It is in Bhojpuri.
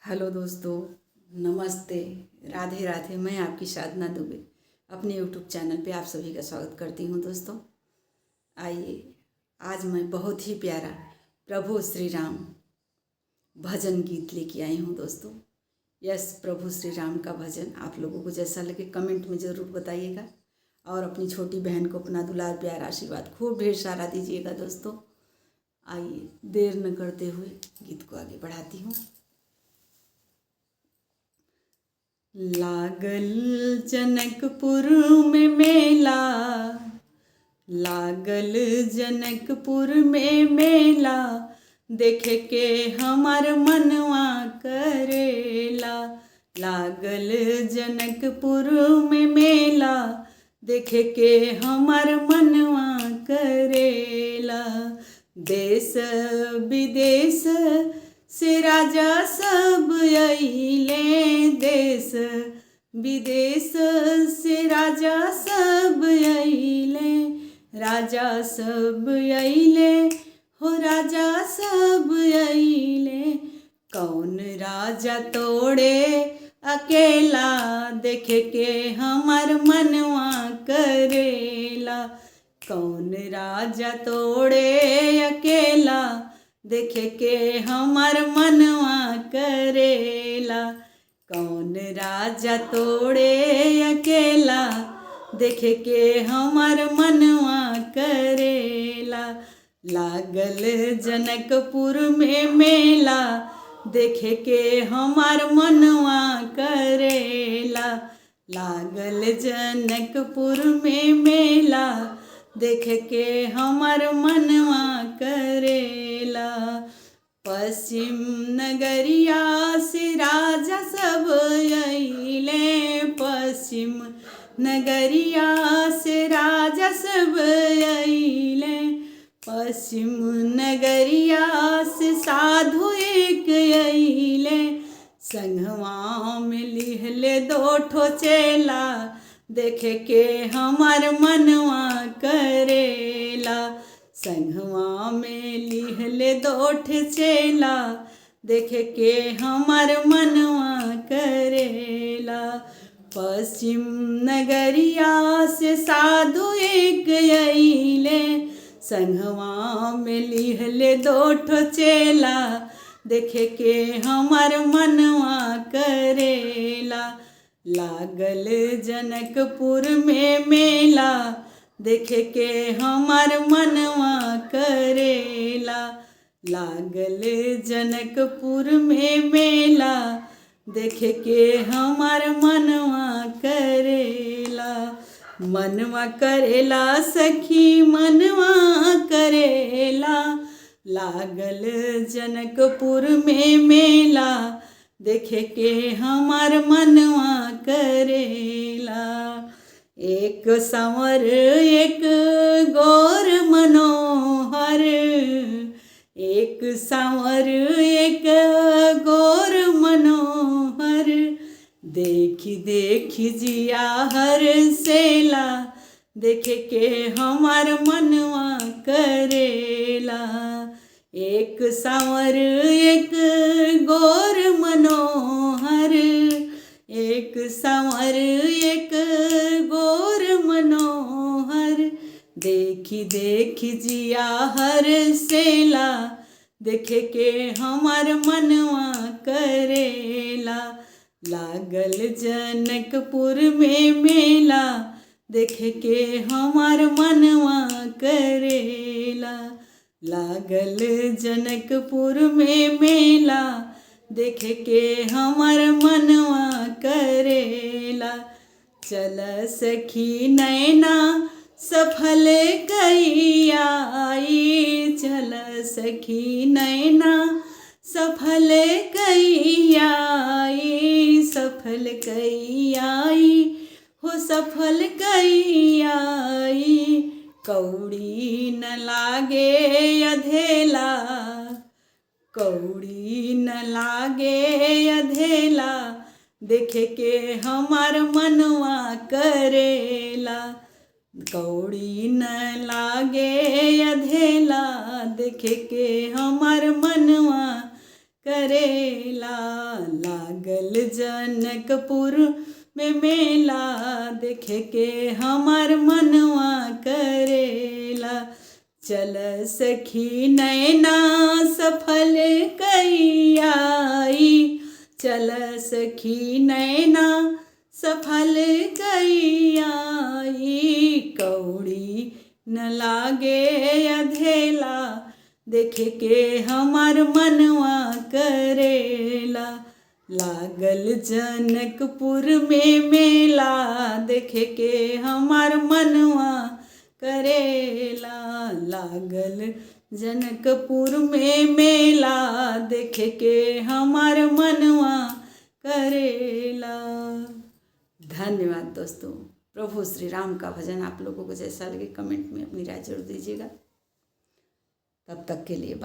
हेलो दोस्तों, नमस्ते, राधे राधे। मैं आपकी साधना दुबे अपने यूट्यूब चैनल पे आप सभी का स्वागत करती हूँ। दोस्तों आइए, आज मैं बहुत ही प्यारा प्रभु श्री राम भजन गीत लेके आई हूँ। दोस्तों यस, प्रभु श्री राम का भजन आप लोगों को जैसा लगे कमेंट में ज़रूर बताइएगा और अपनी छोटी बहन को अपना दुलार प्यार आशीर्वाद खूब ढेर सारा दीजिएगा। दोस्तों आइए, देर न करते हुए गीत को आगे बढ़ाती हूँ। लागल जनकपुर में मेला, लागल जनकपुर में मेला, देखे के हमार मनवा करेला। लागल जनकपुर में मेला, देखे के हमार मनवा करेला। देश विदेश से राजा सब अइले, देश विदेश से राजा सब अइले, राजा सब अइले हो राजा सब अइले। कौन राजा तोड़े अकेला, देखे के हमार मनवा करेला। कौन राजा तोड़े अकेला, देखे के हमार मनवा करेला। कौन राजा तोड़े अकेला, देखे के हमार मनवा करेला। लागल जनकपुर में मेला, देखे के हमार मनवा करेला। लागल जनकपुर में मेला, देख के हमार मनवा करेला। पश्चिम नगरिया से राजा सब अइले, पश्चिम नगरिया से राजा सब अइले, पश्चिम नगरिया से साधु एक अइले। संगवा में लिहले दो ठो चेला, देखे के हमार मनवा करेला। संगवा में लिहले दो ठे चेला, देखे के हमार मनवा करेला। पश्चिम नगरिया से साधु एक अइले, संगवा में लिहले दो ठो चेला, देखे के हमार मनवा करेला। लागल जनकपुर में मेला, देखे के हमार मनवा करेला। लागल जनकपुर में मेला, देखे के हमार मनवा करेला। मनवा करेला सखी मनवा करेला। लागल जनकपुर में मेला, देखे के हमार मनवा करेला। एक सांवर एक गौर मनोहर, एक सांवर एक गौर मनोहर, देखी देखी जिया हर सेला, देखे के हमार मनवा करेला। एक सांवर एक गौर मनोहर, एक सांवर एक गौर मनोहर, देखी देखी जिया हर सेला, देखे के हमार मनवा करेला। लागल जनकपुर में मेला, देखे के हमार मनवा करेला। लागल जनकपुर में मेला, देखे के हमार मनवा करेला। चल सखी नैना सफल कैया आई, चल सखी नैना सफल कैया आई, सफल कैया आई हो सफल कैया आई। कौड़ी न लागे अधेला, कौड़ी न लागे अधेला, देखे के हमार मनवा करेला। कौड़ी न लागे अधेला, देखे के हमार मनवा करेला। लागल जनकपुर में मेला देखे के हमार मनवा करेला। चल सखी नैना सफल कैयाई, चल सखी नैना सफल कैयाई। कौड़ी न लागे अधेला देखे के हमार मनवा करेला। लागल जनकपुर में मेला देखे के हमार मनवा करेला। लागल जनकपुर में मेला देखे के हमार मनवा करेला। धन्यवाद दोस्तों। प्रभु श्री राम का भजन आप लोगों को जैसा लगे कमेंट में अपनी राय जरूर दीजिएगा। तब तक के लिए बाय।